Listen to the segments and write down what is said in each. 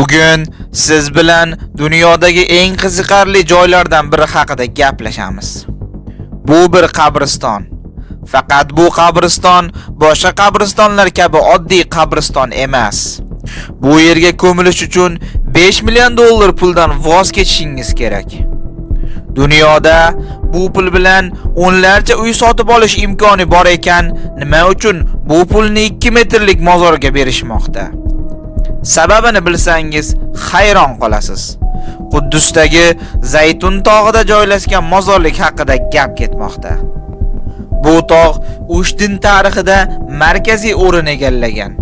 Bugun siz bilan dunyodagi eng qiziqarli joylardan biri haqida gaplashamiz. Bu bir qabriston. Faqat bu qabriston boshqa qabristonlar kabi oddiy qabriston emas. Bu yerga ko'milish uchun 5 million dollar puldan voz kechishingiz kerak. Dunyoda bu pul bilan o'nlarcha uy sotib olish imkoni bor ekan, nima uchun bu pulni 2 metrlik mozorga berishmoqda? Sababini bilsangiz hayron qolasiz. Quddusdagi Zaytun tog'ida joylashgan mozorlik haqida gap ketmoqda. Bu tog' uch din tarixida markaziy o'rin egallagan.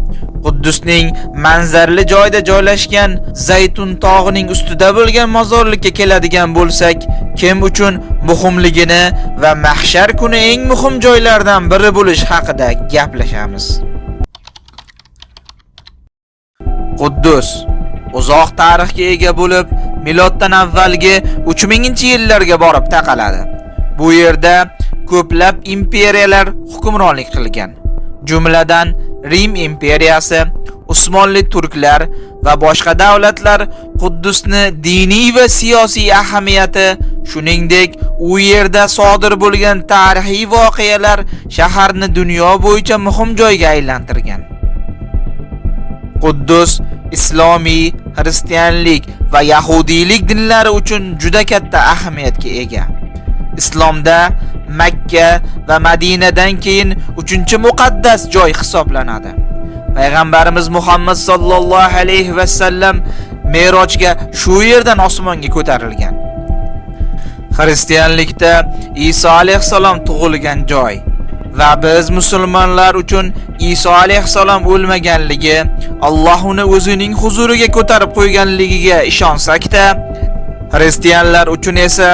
Quddusning manzarli joyda joylashgan Zaytun tog'ining ustida bo'lgan mozorlikka keladigan bo'lsak, kim uchun muhimligini va mahshar kuni eng muhim joylardan biri bo'lishi haqida gaplashamiz. Quddus uzoq tarixga ega bo'lib, miloddan avvalgi 3000-yillarga borib taqaladi. Bu yerda ko'plab imperiyalar hukmronlik qilgan. Jumladan Rim imperiyasi, Usmonli turklar va boshqa davlatlar Quddusni diniy va siyosiy ahamiyati, shuningdek, u yerda sodir bo'lgan tarixiy voqealar shaharni dunyo bo'yicha muhim joyga aylantirgan. Quddus islomiy, xristianlik va yahudiylik dinlari uchun juda katta ahamiyatga ega. Islomda Makka va Madinadan keyin 3-muqaddas joy hisoblanadi. Payg'ambarimiz Muhammad sallallohu alayhi va sallam Merojga shu yerdan osmonga ko'tarilgan. Xristianlikda Iso alayhisalom tug'ilgan joy va biz musulmonlar uchun Iso alayhisalom o'lmaganligi, Alloh uni o'zining huzuriga ko'tarib qo'yganligiga ishonsak-da, xristianlar uchun esa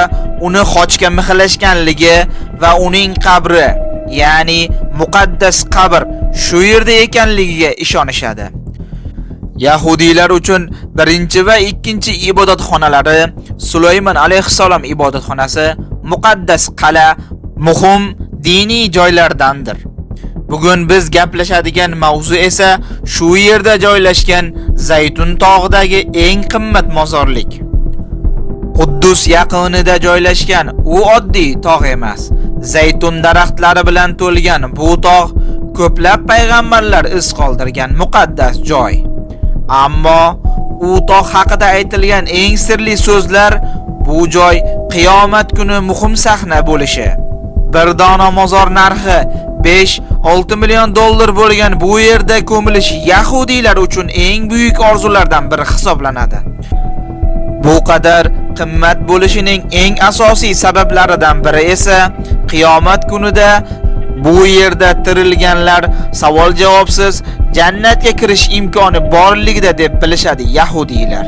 uni xochga mixlashganligi va uning qabri, ya'ni muqaddas qabr shu yerda ekanligiga ishonishadi. Yahudiylar uchun birinchi va ikkinchi ibodatxonalari Sulaymon alayhissalom ibodatxonasi, muqaddas qal'a muhim diniy joylardandir. Bugun biz gaplashadigan mavzu esa shu yerda joylashgan Zaytun tog'idagi eng qimmat mozorlik. Quddus yaqinida joylashgan u oddiy tog' emas. Zaytun daraxtlari bilan to'lgan bu tog' ko'plab payg'ambarlar iz qoldirgan muqaddas joy. Ammo u tog' haqida aytilgan eng sirli so'zlar bu joy qiyomat kuni muhim sahna bo'lishi. Bir dona mozor narxi 5-6 million dollar bo'lgan bu yerda ko'milish yahudiylar uchun eng buyuk orzulardan biri hisoblanadi. Bu qadar qimmat bo'lishining eng asosiy sabablaridan biri esa qiyomat kunida bu yerda tirilganlar savol-javobsiz jannatga kirish imkoni borligida deb bilishadi yahudiylar.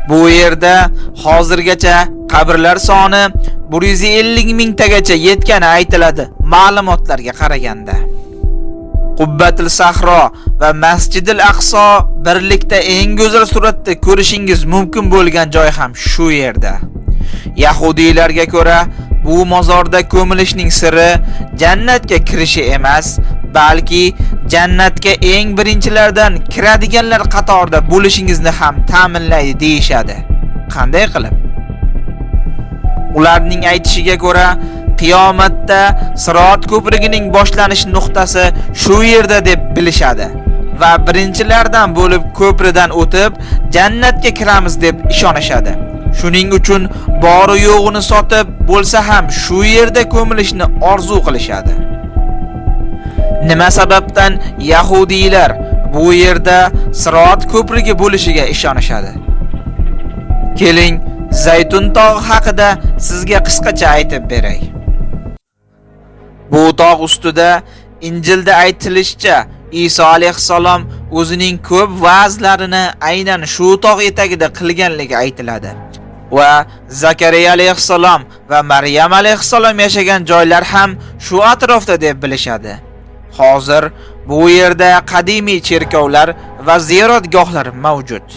Bu yerda hozirgacha qabrlar soni 150 mingtagacha yetgani aytiladi ma'lumotlarga qaraganda. Qubbatul Sahro va Masjidil Aqso birlikda eng go'zal suratda ko'rishingiz mumkin bo'lgan joy ham shu yerda. Yahudiylarga ko'ra bu mozorda ko'milishning siri jannatga kirishi emas, balki jannatga eng birinchilardan kiradiganlar qatorida bo'lishingizni ham ta'minlaydi deyishadi. Qanday qilib? Ularning aytishiga ko'ra, qiyomatda Sirot ko'prigining boshlanish nuqtasi shu yerda deb bilishadi va birinchilardan bo'lib ko'pridan o'tib jannatga kiramiz deb ishonishadi. Shuning uchun bori yo'g'ini sotib bo'lsa ham shu yerda ko'milishni orzu qilishadi. Nima sababdan yahudiylar bu yerda Sirot ko'prigi bo'lishiga ishonishadi? Keling, Zaytun tog'i haqida sizga qisqacha aytib beray. Bu tog' ustida Injilda aytilishicha Iso alayhissalom o'zining ko'p va'zlarini aynan shu tog' etagida qilganligi aytiladi. Va Zakariya alayhissalom va Maryam alayhissalom yashagan joylar ham shu atrofda deb bilishadi. Hozir bu yerda qadimiy cherkovlar va ziyoratgohlar mavjud.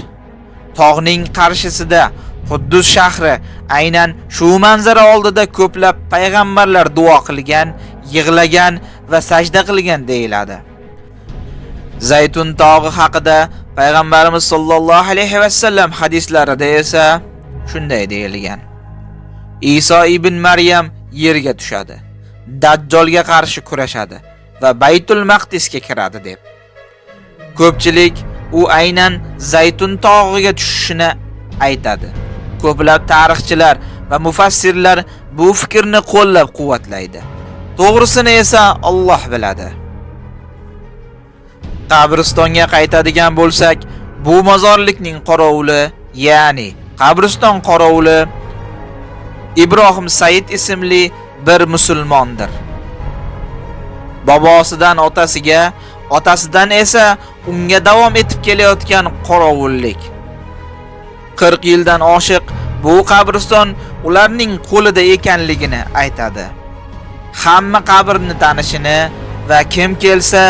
Tog'ning qarshisida Quddus shahri aynan shu manzara oldida ko'plab payg'ambarlar duo qilgan, yig'lagan va sajda qilgan deyiladi. Zaytun tog'i haqida Payg'ambarimiz sollallohu alayhi vasallam hadislarida esa shunday deyilgan: Iso ibn Maryam yerga tushadi, Dajjolga qarshi kurashadi va Baytul Maqdisga kiradi deb. Ko'pchilik u aynan Zaytun tog'iga tushishini aytadi. Ko'plab tarixchilar va mufassirlar bu fikrni qo'llab-quvvatlaydi. To'g'risini esa Alloh biladi. Qabristonga qaytadigan bo'lsak, bu mozorlikning qorovuli, ya'ni qabriston qorovuli Ibrohim Said ismli bir musulmondir. Bobosidan otasiga, otasidan esa unga davom etib kelayotgan qorovullik. 40 yildan oshiq bu qabriston ularning qo'lida ekanligini aytadi. Hamma qabrni tanishini va kim kelsa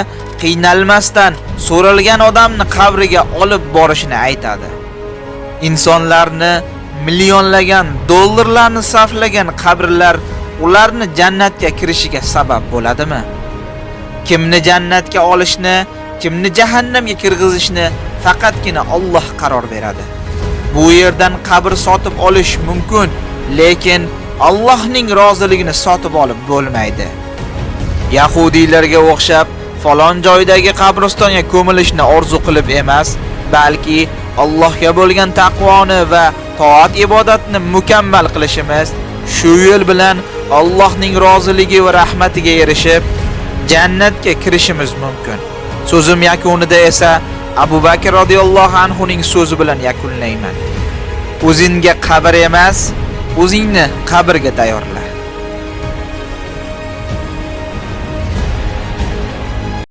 qiynalmasdan so'ralgan odamni qabriga olib borishini aytadi. Insonlarni millionlagan dollarlarni sarflagan qabrlar ularni jannatga kirishiga sabab bo'ladimi? Kimni jannatga olishni, kimni jahannamga kirgizishni faqatgina Alloh qaror beradi. Bu yerdan qabr sotib olish mumkin, lekin Allohning roziligini sotib olib bo'lmaydi. Yahudiylarga o'xshab falon joydagi qabristonga ko'milishni orzu qilib emas, balki Allohga bo'lgan taqvoni va toat ibodatni mukammal qilishimiz, shu yo'l bilan Allohning roziligi va rahmatiga erishib, jannatga kirishimiz mumkin. So'zim yakunida esa Abu Bakr radhiyallohu anhu ning so'zi bilan yakunlayman. O'zingga qabr emas, o'zingni qabrga tayyorla.